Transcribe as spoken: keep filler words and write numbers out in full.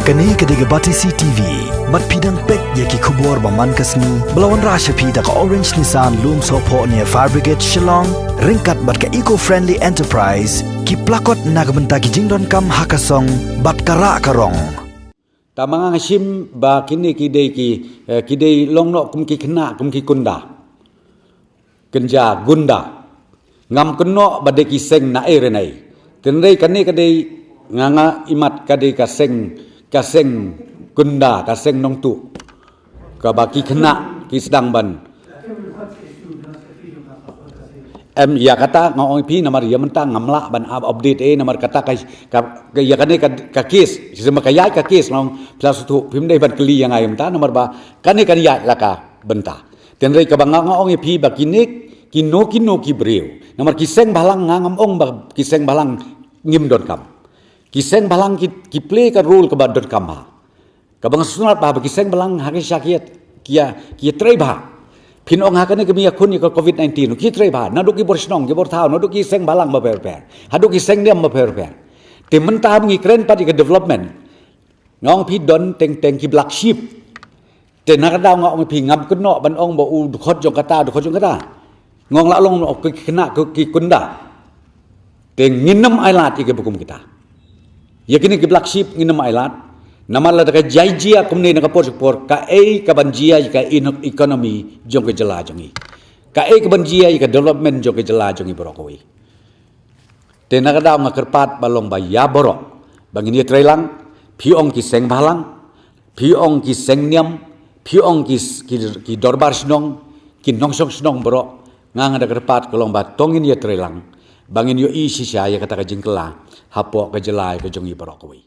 Kane ka dei ka Batesi T V. Bad phi dang peit ïa ki khubor ba man ka sngi ba la wanrah sha phi da ka Orange Nissan Lumsohphoh near Fire Brigade Shillong, ryngkat bad ka Eco Friendly Enterprise, ki plakot na ka bynta ki jingdonkam ha ka song bad ka rah ka rong. Tang ma nga nga shim ba kine ki dei ki, eh, ki dei long noh kum ki khynnah, kum ki kunda. Kynja gunda. Ngam kynnoh ba dei ki seng naei re naei. Hynrei kane ka dei, nga nga imat ka dei ka seng, ka seng gunda, ka seng nongtuh. Kaba ki khynnah ki sdang ban. Em, ïa kata nga ong ïa phi namar ïa mynta ngam lah ban up-, update eh namar kata ka, ka, ka, ïa kane ka, ka case, shisha ma ka ïaid ka case nga ong phi la sngewthuh, phim dei ban kylli ïa nga ïa mynta namar ba kane kan ïaid la ka bynta. Hynrei kaba nga nga ong ïa phi ba kine, kino kino ki briew. Namar ki seng bhalang nga ngam ong ba ki seng bhalang ngim donkam. Ki seng bhalang ki, ki play ka role kaba donkam bha. Kaba nga sngewtynnat bha ba ki seng bhalang ha ki sha ki ïa, ki ïa, ki ïa trei bha. Phin ong ha kane ka mih ïakhun ïa ka covid nineteen, ki trei bha. Naduh ki bor shnong, ki bor thaw, naduh ki seng bhalang bapher bapher. Haduh ki seng niam bapher bapher. Te mynta ba ngi kren pat ïa ka development. Nga ong phi don teng teng ki black sheep. Te na ka daw nga ong phi ngam kynnoh ban ong ba u dkhot jong kata, dkhot jong kata. Nga ong la long ki khynnah ki, ki kunda. Te ngin ym ailad ïa kiba kum kita. Ïa kine ki black sheep ngin ym ailad. Namar lada ka jia jia kumne na ka por sha ka por, kaei kaban jia ïa ka in-, economy jong ka jylla jong ngi. Kaei kaban jia ïa ka development jong ka jylla jong ngi baroh kawei. Te na ka daw nga kyrpad ba long ba ïa baroh ba ngin ïa trei lang, phi ong ki seng bhalang, phi ong ki seng niam, phi ong ki, ki, ki dorbar shnong, ki nongshong shnong baroh, nga nga da kyrpad ka long ba to ngin ïa trei lang ba ngin ïohi shisha ïa kata ka jingkylla hapoh ka jylla ka jong ngi baroh kawei.